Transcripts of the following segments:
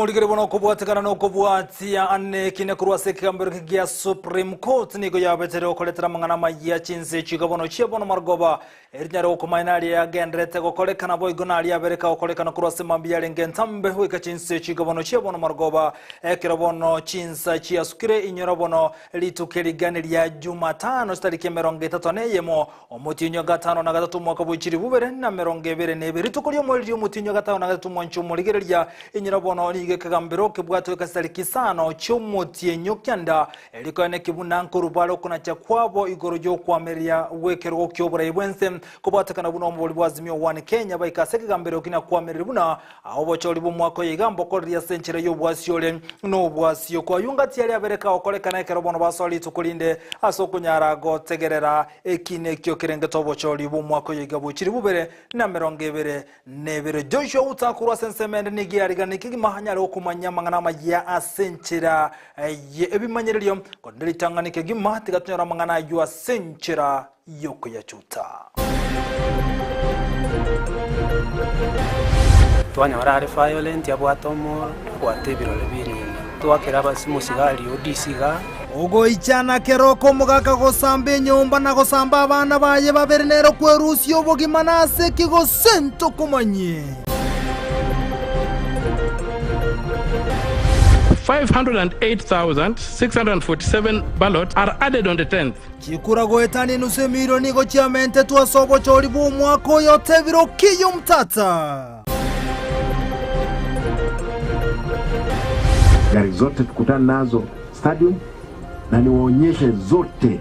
Omorigere bono okobwatekana na okobwatia ane ekina korwa ase ekegambero gia Supreme Court nigo yabetere okoretera amang'ana amayia chinse chiga bono chia bono marogoba erinyare gokomanya naria yagenderete gokorekana boigo naria abereka gokorekana korwa ase mambia yarenge entambe goika chinse chiga bono chia bono marogoba ekero bono chinsa chiasukire inyora bono rituko erigani ria Jumatano chitariki 31 Omotienyi o gatano na gatato omwaka bwe chilifu bibere na 22, rituko ri'omoerio ri'omotienyi o gatano na gatato mwanche omorigereria, inyora bono nigo ekegambero kebwatwe chitariki isano chi'omotienyi o kianda, erikoeneki buna nkorwa bare okonacha kwabo igoro y'okoamereria gw'ekerogo ki'oborai bw'ense, kobwatekana buna omobori bwa Azimio One Kenya baika ase ekegambero ekio na koamereria buna obochori bw'omwaka oyo iga mbokoreria ase enchera y'obwasio ore nobwasio. Kwayunga tiari abereka gokorekana ekero bono basoa rituko rinde ase okonyara gotegerera Eki nekio kerengete obochori bw'omwaka oyo iga bw'echiri bubere na 22. Joshua Uta korwa ase ensemo ende nigo yarigana kegima anyare gokomanya amang'ana amayia ase enchera ye ebimanyererio, korende ritang'ani kegima tiga tonyore amang'ana ayio ase enchera y'okoyachuta. Twanyora are violent abwate omoro, abwate ebirore bi'enyomba. Twakera abasi mosigari o DC igaa. Ogoichana keroko omogaka gosamba enyomba na gosamba abana baye babere nero kwerusia obogima nase ki gose ntokomanyie. 508,647 ballots are added on the 10th. Chikura goetania enusu emilioni nigo chiamentetwe ase obochori bw'omwaka oyo otebire Okiya Omtata. Gari zote tukutane nazo stadium na niwaonyeshe zote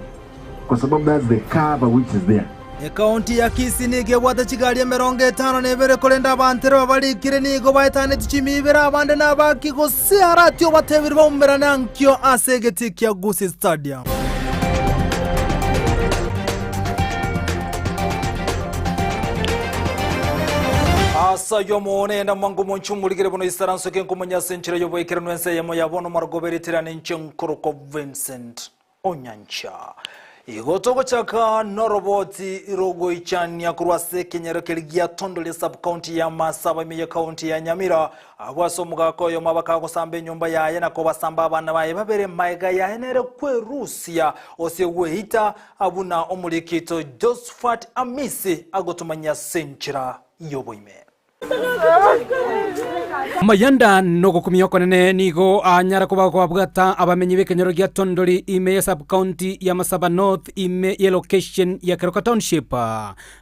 kwa sababu that's the cover which is there. Ekaunti ya Kisii nigo ebwate chigari 52 korende abanto ere babarikire nigo baetaneti chimia ibere abande nabaki gose aratio obatebirie baumerane ankio ase egetii kia Gusii Stadium. Ase ayio omonene mwango monche omorigere bono isaranso kenkomonya ase enchera y'oboikeranu ense eyemo ya bono marogoba eritirane inche nkorokwa Vincent Onyancha. Igo togochaka noroboti rogoichania korwa ase ekenyoro keria gia Tondoria sub-county ya Masaba ime ye county ya Nyamira. Abwo ase omogaka oyomo abakagosamba enyomba yaye na kobasamba abana baye babere maega yaye nere kwerusia ose gweita buna omorikito Josphat Amisi agotomanyia ase enchera y'oboime. Amayanda nogokumia okonene nigo anyara koba kwabwata abamenyi b'ekenyoro gia Tondori ime ya sub-county ya Masaba North ime ye location ya Keroka Township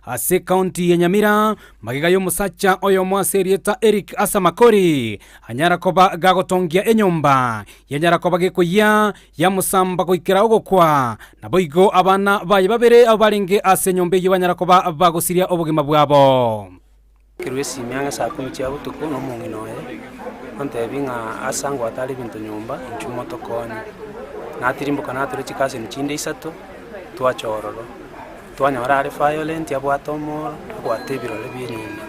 ase county ya Nyamira magega y'omosacha oyomo ase erieta Eric Asamakori anyara koba gagotongia enyomba yanyara koba gekoyia yamosamba goikera ogokwa naboigo abana baye babere abwo barenge ase enyomba eyio banyara koba bagosiria obogima bwabo. Ekerwa esimi ang'e saa kumi chia botuko na omong'ina oye, ontebia ng'a ase angwate are ebinto nyomba, inchuo motokonye. Natirimboka natura chikaseni chinde isato, twacha ororo. Twanyora are violent, abwate omoro, abwate ebirore bia enyomba.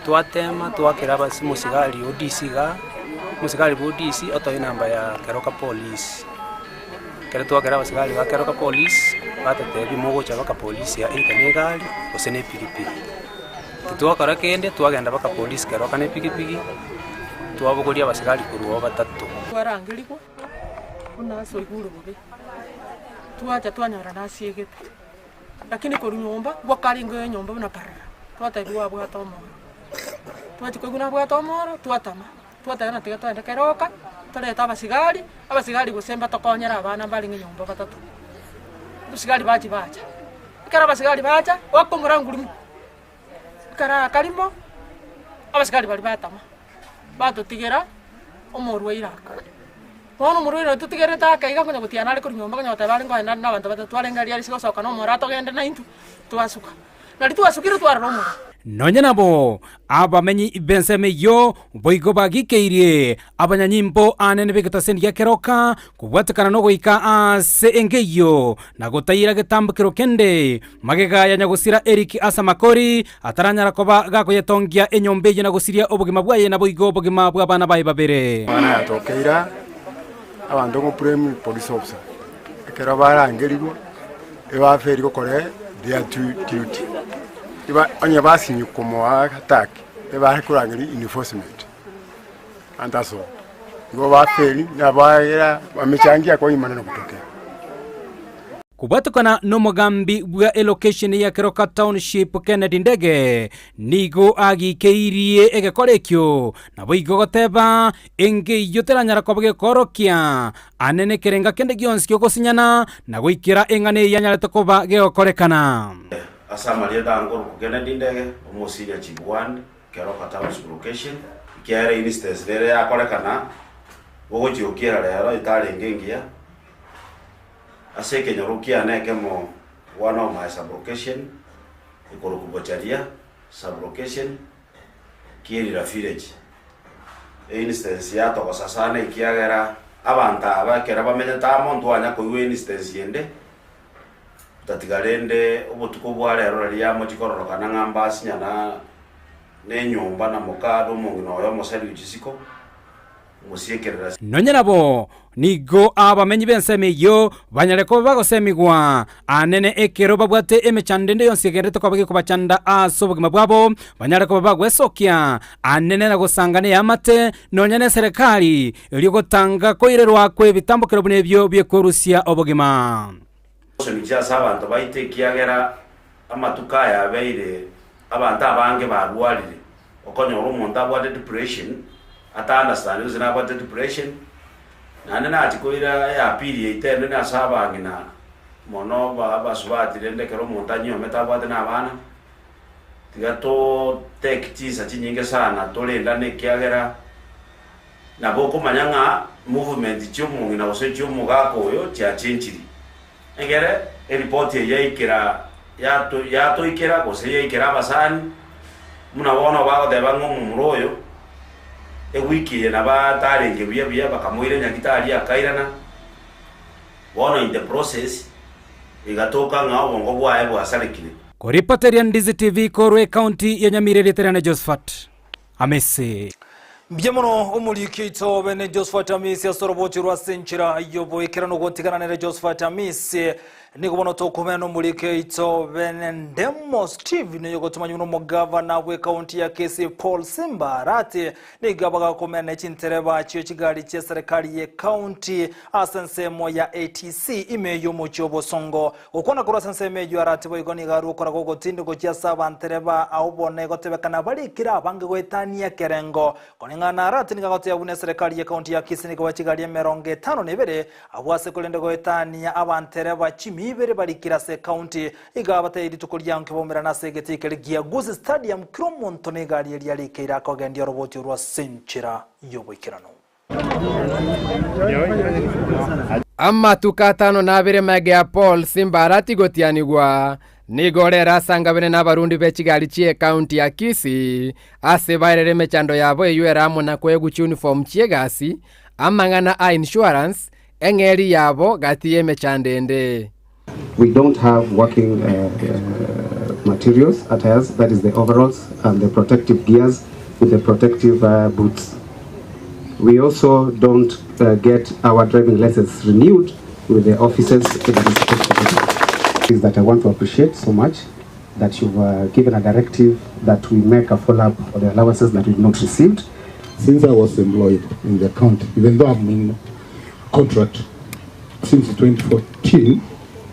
Twatema twakera abas omosigari o DC igaa, omosigari bwa ODC otoa enamba ya Keroka police. Ekero twakera abasigari ba Keroka police, batotebia mogocha mpaka polisi either na egari gose na epikipiki. Titwakora kende, twagenda mpaka polisi Keroka na epikipiki, twabogoria abasigari korwa oo batato. Twarangerigwa buna ase oigure bobe, twacha twanyora nasiegete, lakini korwa nyomba gwakarenge enyomba buna parara, twatebiwa abwate omoro. Twachia koigwa nabwate omoro, twatama. Twateba ng'a tiga togende keroka, torete abasigari, abasigari gose mbatokonyere abana mbarenge nyomba batato. Abasigari bachia bacha, ekero abasigari bacha, goaka omorangu rimo, ekero aakarimo, abasigari baria batama, batotigera omorwaire aka. Bono omorwaire oyo totigerete ake iga konya gotiana are korwa nyomba konya goteba are nkoenda na abanto batato twarenge aria arise gosoka na omoro atogende naintwe, twasuka. Nari twasukire twarora omorero. Nonya nabo, abamenyi b'ensemo eyio boigo bagikeirie abanyanyimbo anene b'egetaseni gia keroka kobwatekana nogoika ase enka eyio na gotaira getambokero kende magega ya nyagosira Eric ase amakori ataranyara koba gakoyetongia enyomba eyio na gosiria obogima bwaye naboigo obogima bw'abana baye babere. Omwana yatokeire aa, abanto ng'o police officer, ekero barangerigwa. Ebaferi gokora their duty, onye basinywa komoa attack, ebare korangeria enforcement. Antaso igo bafeli nabaera bamechangia koimana na gotokea. Kobwatekana nomogambi bwa elocation ya Keroka Township Kennedy Ndege nigo agikeirie egekora ekio naboigo goteba engeiyo teranyara koba gekoorokia anene ekerenga kende gionsi gi'ogosinyana na goikera eng'ana eye yanyarete koba gegokorekana. Ase amarieta a Nkoruku Kennedy Ndege, Omosiria Chief Ward, Keroka Township Location, ekiagera instance nere yakorekana bogochia gokiera rero etarenge engiya, Ase ekenyoro kiane ekemo one of my sub-location ekorokwa Bocharia sub-location Kierira village. Einstance yatogosa sana ekiagera abanto aba ekero bamenyete amo ntwanya koigwa einstance ende otatiga rende obotuko bwa rero riria amochie kororokana ng'a mbasinyana na enyomba na moka na omong'ina oye omosani o chisiko. Mosiekerera. Nonya nabo, nigo abamenyi b'ensemo eyio banyare koba bagosemigwa anene ekero babwate emechando ende yonsi egenderete koba gekobachanda ase obogima bwabo, banyare koba bagwesokia anene na gosanga neamate nonya neserekari, erio gotanga koirerwa kw'ebitambokero buna ebio bi'okorusia obogima. Osemiche ase abanto baito, ekiagera amatuko aya abeire abanto abange barwarire. Okonyora omonto abwate depression, ata understand gose nabwate depression, naende nachia koira eappeal yaito enene ase abang'ina mono ba abasubati rende ekero omonto anyiomete abwate na abana, tiga to take chinsa chinyinge sana torendane ekiagera nabo okomanya ng'a movement chia omong'ina gose chia omogaka oyo chiachenchiri. Egere eripoti eye yaikera yato yatoikera gose yaikera abasani, buna bono bagoteba ng'a omomura oyo ewiki eye nabo atarenge buya buya bakamoira nyagitari akairana, bono in the process egatoka ng'a obongo bwaye bwasarekire. Koripoteria Ndizi TV korwa ekaunti ya Nyamira erieta riane Josephat Amisi. Mbuya mono omoriki oito bene Josephat Amisi ase orobochi rwa ase enchera y'oboikeranu ogotigana nere Josephat Amisi. Nigo bono tokomenya nomoriki oito bene Ndemo Stephen oyogotomanywa buna omogavana bw'ekaunti ya Kisii Paul Simba Arati nigo abagakomenya ne chintereba chie chigari chie serikali y'ekaunti ase ensemo ya ATC ime y'omochie obosongo. Gokwana korwa ase ensemo eyio Arati boigo nigo arue okoraga ogotindi gochia ase abantereba ao bono egotebekana barikire abange goetania ekerengo. Koreng'ana na Arati nigo agotebia buna eserekari y'ekaunti ya Kisii nigo bachigaria 52 abwo ase korende goetania abantereba chimi ibere barikire ase ekaunti. Iga abatebia rituko rianke baumerane ase egetii keria gia Gusii Stadium kera omonto negari eria arikeire akogendia oroboti orwo ase enchera y'oboikeranu. Amatuko atano na abere magega ya Paul Simbarati gotianigwa, nigo rero asangabene nabarundi be chigari chi'ecounty ya Kisii ase baerere emechando yabo eyio ere amo na koegwa chiuniform chi'egasi, amang'ana a insurance, eng'eri yabo gati y'emechando ende. We don't have working materials, attires, that is the overalls and the protective gears with the protective boots. We also don't get our driving license renewed with the offices that is supposed to be. Is that I want to appreciate so much that you've given a directive that we make a follow-up for the allowances that we've not received. Since I was employed in the county, even though I'm in contract since 2014,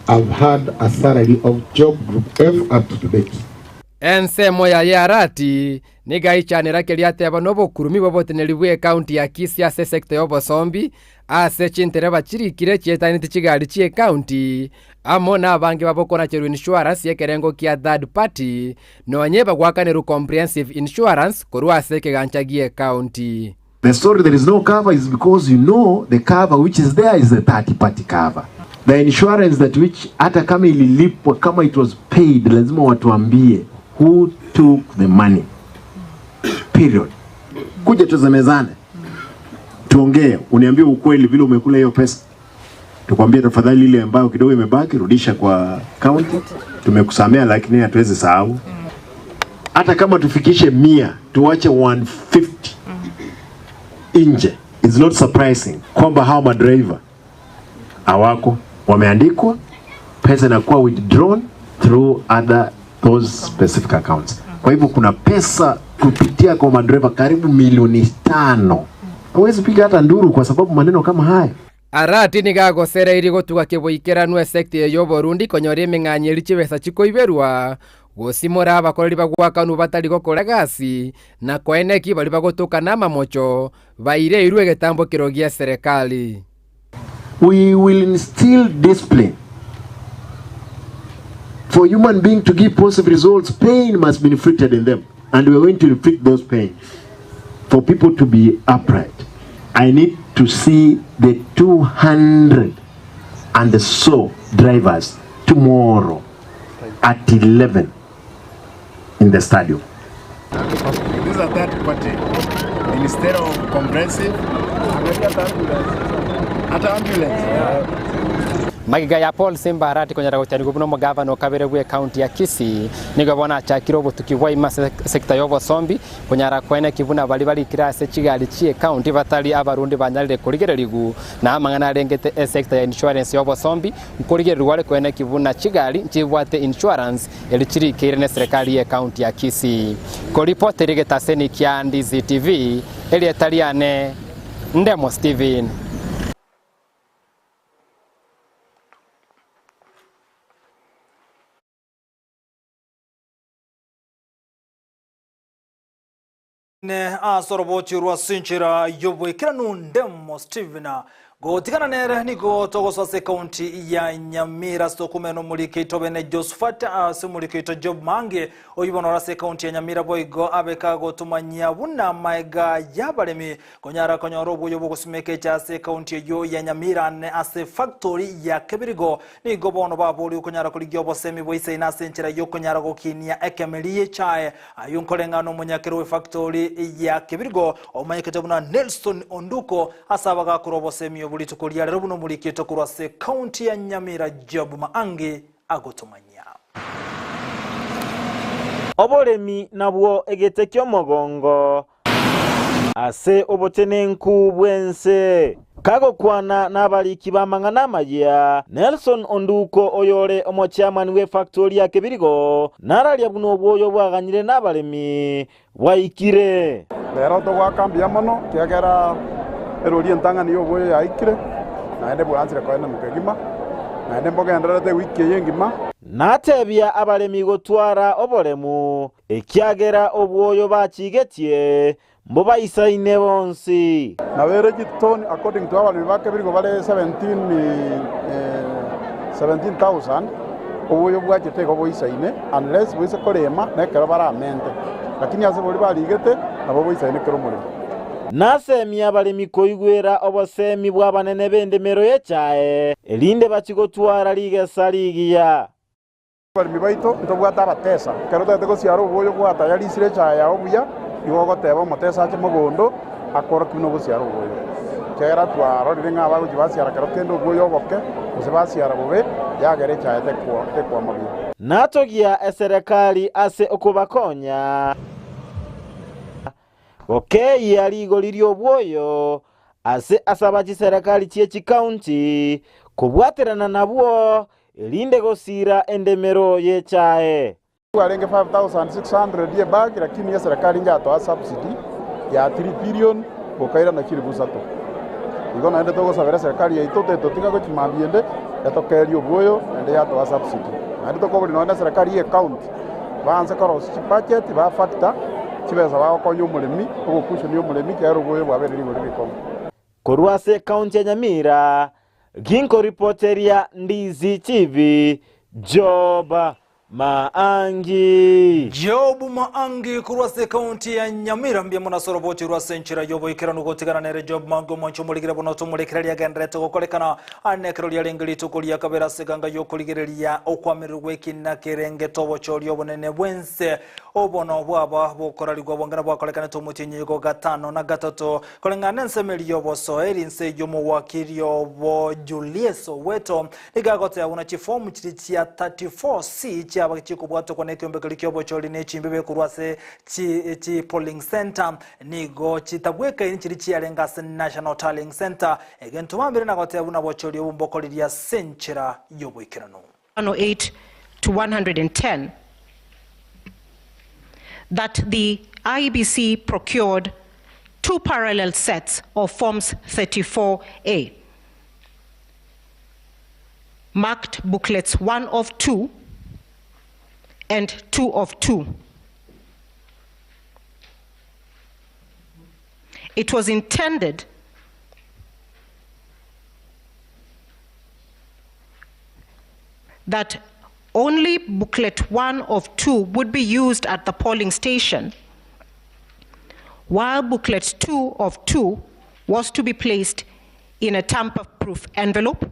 I've had a salary of job group F up to date. Ensemo yaye Arati nigo aichanera keria ateba nobokurumi bw'oboteneri bw'ecounty ya Kisii ase esector y'obosombi ase chintereba chirikire chietaineti chigari chi'ecounty amo nabange babokonacherwa insurance y'ekerengo kia third party nonye bagwakanerwa comprehensive insurance korwa ase ekegancha gi'ecounty. The story there is no cover is because you know the cover which is there is the third party cover. The insurance that which hata kama ililipwa kama it was paid lazima watuambie who took the money. Period. Kuja tuzemezane. Tuongee, uniambie ukweli vile umekula hiyo pesa. Tukwambie tafadhali ile ambayo kidogo imebaki rudisha kwa county. Tumekusamea lakini hatuwezi sahau. Hata kama tufikishe 100, tuache 150 nje. It's not surprising kwamba hawa madriver hawako, wameandikwa, pesa inakuwa withdrawn through other those specific accounts. Kwa hivyo kuna pesa kupitia kwa madriver karibu milioni 5 Hawezi piga hata nduru kwa sababu maneno kama haya. Arati nigo agosereirie gotuga keboikeranu esekta eye y'oborundi konyora emeng'anyo eria chibesa chikoiberwa, gosimora abakoreri bagwakanwa batari gokora egasi, na koeneki baria bagotoka namamocho baireirwe egetambokero gi'eserekari. We will instill discipline. For human being to give positive results, pain must be inflicted in them. And we are going to inflict those pain for people to be upright. I need to see the 200 and so drivers tomorrow at 11 in the stadium. This is a third party. Instead of comprehensive, hata ambulance. Magega ya Paul Simba Arati konyara gochanigwa buna omogavana o kabere bw'ecounty ya Kisii, nigo bono achakire obotuki bwa ime ase sector y'obosombi, konyara koeneki buna baria barikire ase chigari chi'ecounty batari abarundi banyarire korigererigw na amang'ana arengete esector ya insurance y'obosombi, nkorigererigwa are koeneki buna chigari nchibwate insurance eri chirikeire neserekari y'ecounty ya Kisii. Koripotera egetaseni kia Ndizi TV, erieta riane Ndemo Stephen. Ne ase orobochi rwa sinchera y'oboikeranu Ndemo Stephen gotigana nere nigo togosoa ase ekaunti ya Nyamira ase tokomena omoriko oito bene Josephat ase omoriko oito Job Mange oyio bono ore ase ekaunti ya Nyamira boigo abeka gotomanyia buna amaega y'abaremi Konyara konyora obuya bw'ogosimeka echa ase ekaunti eyio ya Nyamira ane ase factory ya Kebirigo, nigo bono baboorigwe konyara korigia obosemi bwa isaine ase enchera y'okonyara gokinia ekemeri y'echae. Ayio nkoreng'ana omonyakero bw'efactory ya Kebirigo omanyekete buna Nelson Onduko ase abagakora obosemi obo rituko ria rero buna omorikito korwa ase ekaunti ya Nyamira Job Maangi agotomanyia. Oboremi nabwo egete ki'omogongo Ase obotenenku bw'ense. Kagokwana nabariki b'amang'ana amayia, Nelson Onduko oyore omochairman bw'efactori ya Kebirigo nararia buna obwoyo bwaganyire nabaremi bwaikire. Rero togoaka mbuya mono, ekiagera erori entang'ani y'obwoyo yaikire, naende bwaanchire koenanwa kegima, naende mbogendererete ewiki eye engima. Natebia abaremi gotwara oboremu, Ekiagera obwoyo bachigetie mbobaisaine bonsi. Nabo ere chitoni according to abaremi ba Kebirigo bare 17,000, obwoyo bwachete igo boisaine unless boise korema na ekero baramente, lakini ase boria barigete nabo boisaine kera omoremo. Nasemie abaremi koigwera obosemi bw'abanene b'endemero y'echae, erinde bachie gotwara rigesa rigiya. Abaremi baito ntobwate abatesa. Ekero otagete gosiara obwoyo gwatayarisire echae yao buya, nigo ogoteba omotesa ache mogondo akworokie buna ogosiara obwoyo. Ekiagera twarorire ng'a abagochia basiara kero kende obwoyo oboke, gose basiara bobe, yagera echae tekwama buya. Natogia eserekari ase okobakonya gokeyia rigori ri'obwoyo ase asaba chiserekari chie chikaunti kobwaterana nabwo Erinde gosiira endemero y'echae. Bwarenge 5,600 ebag lakini eserekari njatoa subsidy ya 3 billion gokairana chilifu isato. Igo naende togosabera eserekari yaito tetotiga gochia mambia ende etokerie obwoyo naende yatoa subsidy. Naende tokoboria nonya na eserekari ye county baanse korosia chibudget ba factor chibesa bagokonya omoremi ogokusionia omoremi ekiagera obwoyo bwabeire rigori rikong'u. Korwa ase ekaunti ya Nyamira, Ginkoripoteria Ndizi TV, Job Maangi. Job Maangi korwa ase ekaunti ya Nyamira mbuya mono ase orobochi rwa ase enchera y'oboikeranu gotigana nere Job Maangi omwanchi omorigire bono tomorekera riagendererete gokorekana ane ekero riarenge rituko ria kabere ase eganga y'okorigereria okwamererwa gw'ekina kerengete obochori obonene bw'ense obono bwaba bokorarigwa bwangena bwakorekanete omotienyi oyo gatano na gatato Koreng'ana nensemeri y'obosoeri inse y'omowakiri obo Julius Oweto nigo agoteba buna chifomu chiria chia 34C chiaba chikobwatokwa nekeombe keria kiobochori ne chimbibe korwa ase chi chi polling centre nigo chitabwekaini chiria chiarenge ase National Tallying Centre egento bambire na goteba buna bochori obo mbokoririe ase enchera y'oboikeranu. 108 to 110 that the IEBC procured two parallel sets of Forms 34A, marked booklets 1 of 2 and 2 of 2. It was intended that only booklet 1 of 2 would be used at the polling station, while booklet 2 of 2 was to be placed in a tamper-proof envelope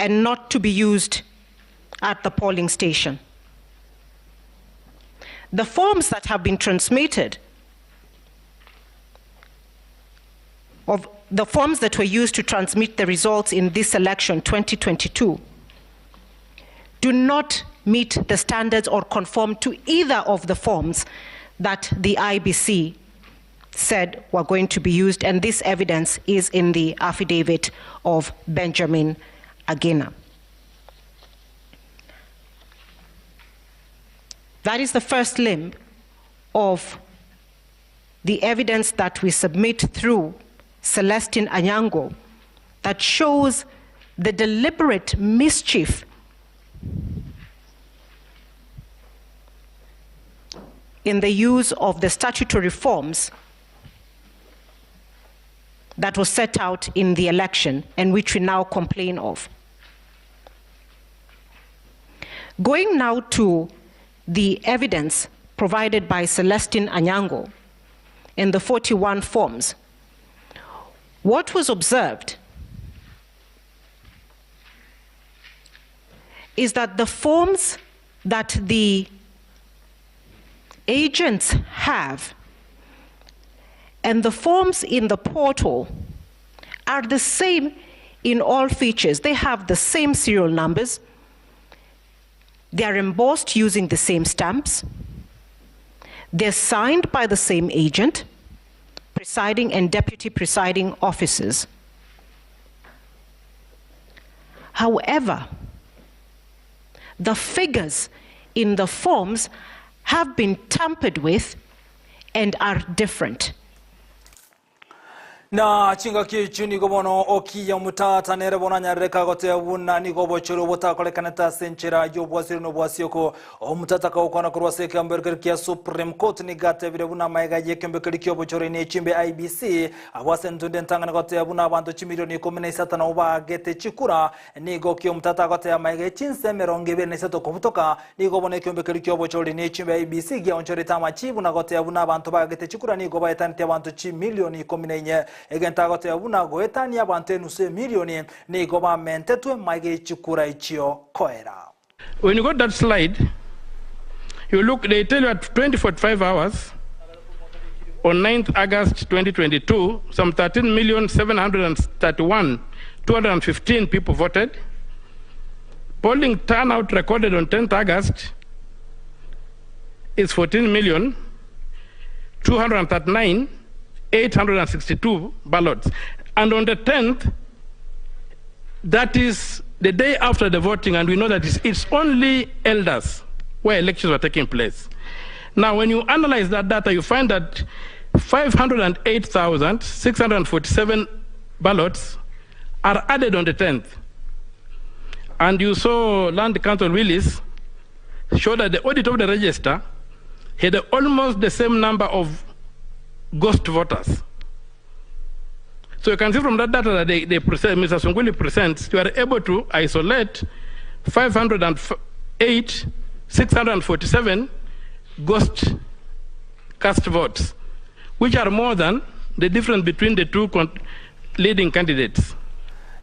and not to be used at the polling station. The forms that have been transmitted, of the forms that were used to transmit the results in this election 2022, do not meet the standards or conform to either of the forms that the IEBC said were going to be used, and this evidence is in the affidavit of Benjamin Agina. That is the first limb of the evidence that we submit through Celestine Anyango that shows the deliberate mischief in the use of the statutory forms that was set out in the election and which we now complain of. Going now to the evidence provided by Celestine Anyango in the 41 forms, what was observed is that the forms that the agents have and the forms in the portal are the same in all features. They have the same serial numbers. They are embossed using the same stamps. They're signed by the same agent, presiding and deputy presiding officers. However, the figures in the forms have been tampered with and are different. Na chingaki echio nigo bono okiya omotata nere bono anyarire kagoteba buna nigo obochori obotakorekanete ase enchera ya obwasiri na obwasioko. Omotata kagokwana korwa ase ekeambero keria kia Supreme Court nigo atebire buna amaega ya ekeombe keria kia obochori na echimbe IEBC abwo ase entunde entang'ani goteba buna abanto chimilioni ikomi na isato nabo baagete chikura. Nigo okiya omotata agoteba amaega ya chinsa emerongo ebere na isato kobutoka nigo bono ekeombe keria kia obochori na echimbe IEBC giaonchorete amachibu na goteba buna abanto baagete chikura nigo baetaneti abanto chimilioni ikomi na inye. Egento agoteba buna goetania abanto enusu emilioni nigo bamentetwe maiga echikura echio koera. When you got that slide, you look, they tell you at 2045 hours on 9th August 2022, some 13,731,215 people voted. Polling turnout recorded on 10th August is 14,239,862 ballots. And on the 10th, that is the day after the voting, and we know that it's only elders where elections were taking place. Now, when you analyze that data, you find that 508,647 ballots are added on the 10th. And you saw Land Council Willis show that the audit of the register had almost the same number of ghost voters. So you can see from that data that they present, Mr. Sunkuli presents, you are able to isolate 508,647 ghost cast votes, which are more than the difference between the two leading candidates.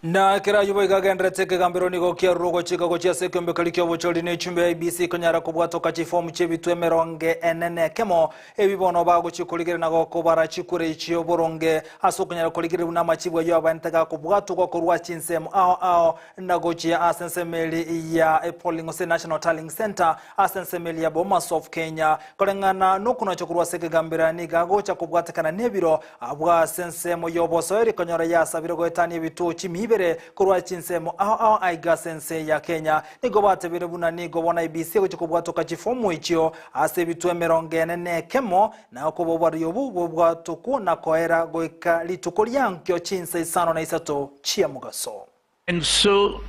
Na ekero ayio boigo agenderete ekegambero nigo kiarure ogochika gochia ase ekeombe keria ki'obochori na echumbi ya IEBC konyara kobwatoka chifomu chi'ebitwe emeronge ene na ekemo ebi bono bagochia korigereria na gokobara chikura echio boronge ase okonyara korigereria buna amachibu ayio abaente gakobwatogwa korwa chinsemo ao ao na gochia ase ensemo eri ya polling gose National Tallying Centre ase ensemo eri ya Bomas of Kenya koreng'ana nokonacha korwa ase ekegambero nigo agocha kobwatekana nebiro abwo ase ensemo y'obosoeri konyora yasabire goetania ebituo chimi. ibere korwa chinsemo ao ao aiga ase ense ya Kenya. Nigo batebire buna nigo bono IEBC egochia kobwatoka chifomu echio ase ebitwa emerongo ene na ekemo, na okoba oborai obo bobwatokwo na koera goika rituko riankio chinsa isano na isato chia mogaso. And so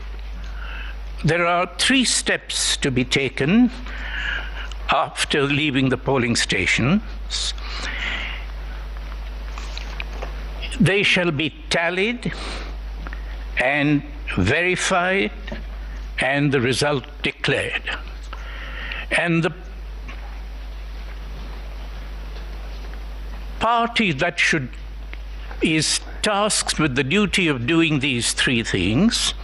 there are three steps to be taken after leaving the polling stations. They shall be tallied and verified and the result declared. And the party that should is tasked with the duty of doing these three things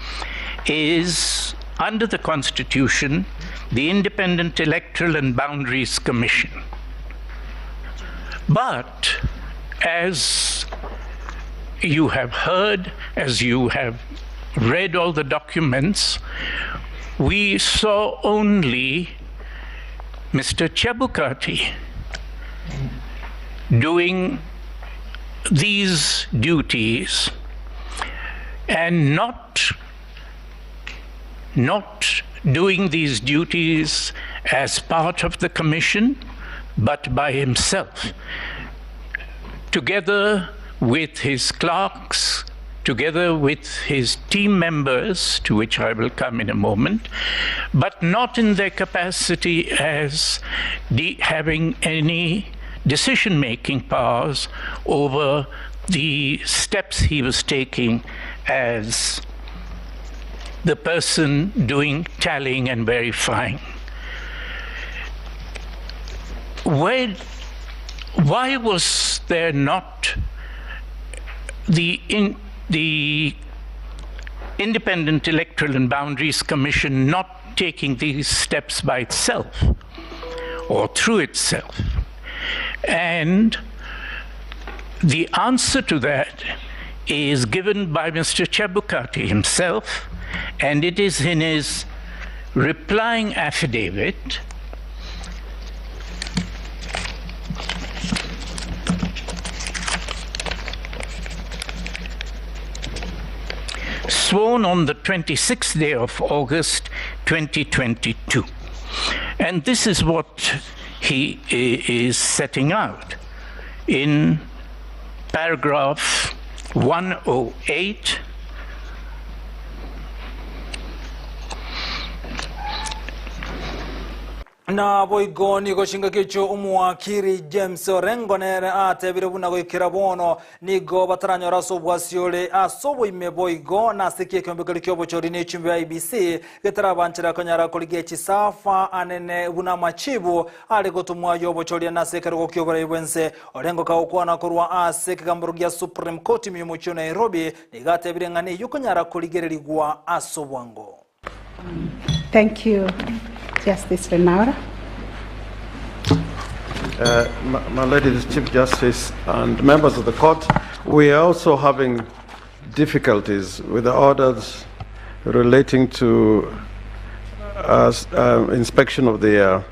is under the Constitution the Independent Electoral and Boundaries Commission. But as you have heard, as you have read all the documents, we saw only Mr. Chebukati doing these duties and not not doing these duties as part of the commission, but by himself, together with his clerks, together with his team members, to which I will come in a moment, but not in their capacity as the, having any decision making powers over the steps he was taking as the person doing tallying and verifying. Where, why was there not the, in, the Independent Electoral and Boundaries Commission not taking these steps by itself or through itself? And the answer to that is given by Mr. Chebukati himself, and it is in his replying affidavit. Sworn on the 26th day of August 2022. And this is what he is setting out in paragraph 108. Naboigo nigo chingaki echio omowakiri James Orengo nere atebire buna goikera bono nigo bataranyora ase obwasi ore ase oboime boigo nase ki ekeombe keria kia obochori na echumbi ya IEBC getarabanchera konyara korigia echisafa anene buna amachibu are gotomwa ya obochoria nase ekerogo kia oborai bwense. Orengo kagokwana korwa ase ekegambero gia Supreme Court ime y'omochie o Nairobi nigo atebire ng'a neyio konyara korigererigwa ase obwango. Thank you, Justice Lenaura. My, my Lady the Chief Justice and members of the court, we are also having difficulties with the orders relating to inspection of the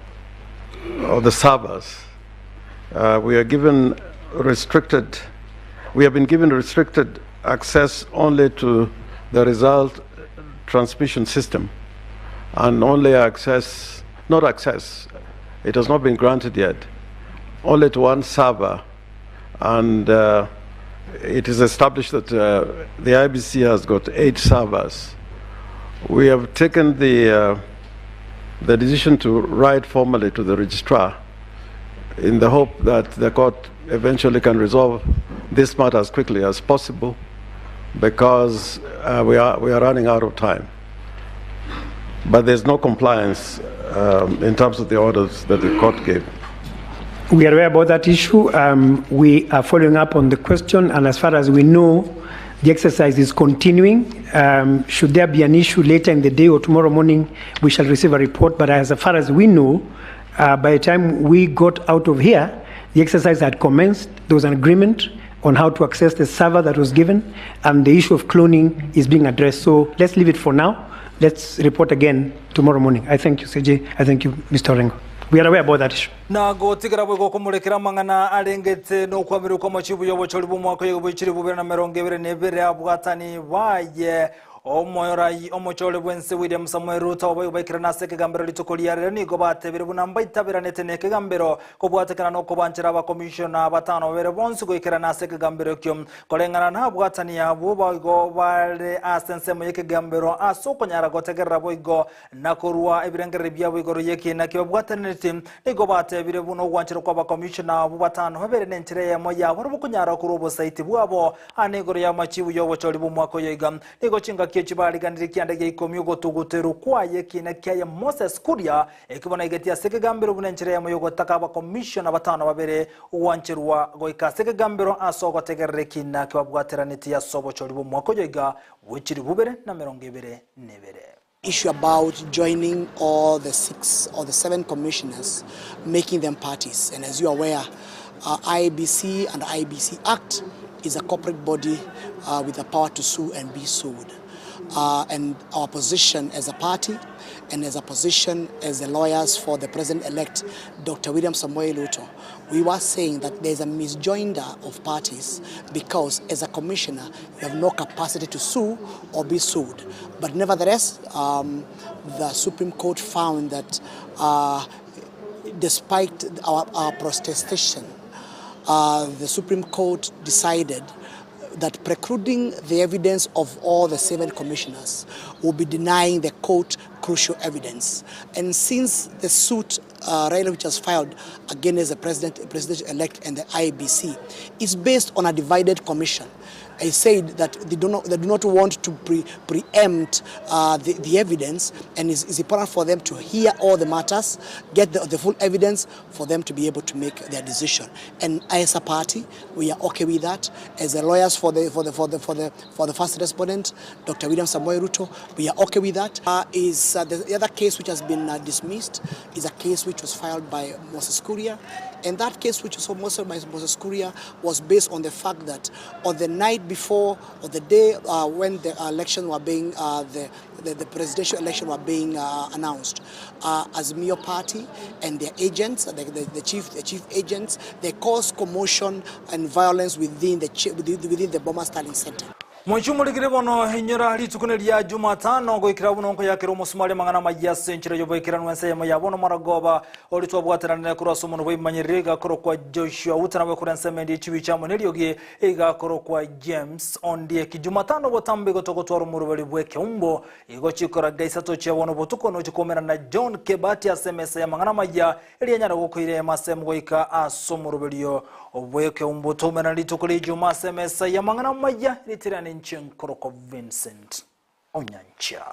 servers. We are given restricted, we have been given restricted access only to the result transmission system, and only access, not access, it has not been granted yet, only to one server, and it is established that the IEBC has got 8 servers. We have taken the decision to write formally to the registrar in the hope that the court eventually can resolve this matter as quickly as possible, because we are running out of time. But there's no compliance in terms of the orders that the court gave. We are aware about that issue. We are following up on the question, and as far as we know, the exercise is continuing. Should there be an issue later in the day or tomorrow morning, we shall receive a report. But as far as we know, by the time we got out of here, the exercise had commenced. There was an agreement on how to access the server that was given, and the issue of cloning is being addressed. So let's leave it for now. Let's report again tomorrow morning. I thank you, CJ. I thank you, Mr. Orengo. We are aware about that issue. Na gotigera boigo okomorekera amang'ana arengete nokwamerwa kw'amachibu y'obochori bw'omwaka oyo bwe chilifu bibere na emerongo ebere na ebere abwatani baye Omorai omochore bw'ense William Samoei Ruto boigo baikerana ase ekegambero rituko ria rero nigo batebire buna mbaitaberanete nekegambero kobwatekana nokobanchera abakomishona batano babere bonsi goikerana ase ekegambero ekio koreng'ana nabwatani abwo boigo bare ase ensemo yekegambero ase okonyara gotegerera boigo Na korwa ebirengererio biabo igoro y'ekiina kebabwatanete, nigo batebire buna ogwancherwa kw'abakomishona abwo batano babere nenchera eyemo yabo barabwo konyara korwa obosaiti bwabo ane igoro y'amachibu y'obochori bw'omwaka oyo iga. Nigo chingaki echi bariganirie kianda gia ikomi ogotuguterwa kwaye ekiina kiaye Moses Kuria, ekio bono aigetie ase ekegambero buna enchera eyemo y'ogotaka abakomishona batano babere gwancherwa goika ase ekegambero ase ogotegerera ekiina kebabwateranetie ase obochori bw'omwaka oyo iga bwe chilifu bibere na emerongo ebere nebere. Issue about joining all the six or the seven commissioners, making them parties. And as you are aware, uh, IBC and IBC Act is a corporate body uh, with the power to sue and be sued. Uh, and our position as a party and as a position as the lawyers for the president-elect, Dr. William Samoei Ruto, we were saying that there's a misjoinder of parties because as a commissioner, you have no capacity to sue or be sued. But nevertheless, um, the Supreme Court found that uh, despite our, our protestation, uh, the Supreme Court decided that precluding the evidence of all the seven commissioners will be denying the court crucial evidence. And since the suit uh, Raila which has filed against the president, president-elect and the IBC is based on a divided commission. I said that they do not, they do not want to pre, preempt uh, the, the evidence and it's, it's important for them to hear all the matters, get the, the full evidence for them to be able to make their decision. And as a party, we are okay with that. As the lawyers for the, for the, for the, for the, for the first respondent, Dr. William Samoei Ruto, we are okay with that. Uh, is uh, the, the other case which has been uh, dismissed is a case which was filed by Moses Kuria. And that case which was filed by Moses Kuria was based on the fact that on the night before or the day uh, when the election were being, uh, the, the, the presidential election were being uh, announced, uh, Azimio party and their agents, the, the, the, chief, the chief agents, they caused commotion and violence within the, within the Boma Sterling Center. Mochumorigire bono inyora rituko ria Jumatano goikera buno nkoyakera omusumari amang'ana amaya ase enchera y'oboikeranu ense eyemo ya bono maragoba ori twabwateranire korwa ase omonto bwaimanyerire igakorokwa Joshua Utana bwekora ensemo endi echibi chiamo neriogi igakorokwa James Ondieki. Jumatano botambe igo togotwara omoroberi bw'ekeumbo igo chikoraga isato chia bono botuko nochikomerana na John Kebati ase emesa y'amang'ana amaya eria nyara gokoira emasemo goika ase omoroberio bw'ekeumbo tomerana rituko ria Ijumaa ase emesa y'amang'ana amaya ritirane nche nkorokwa Vincent Onyancha.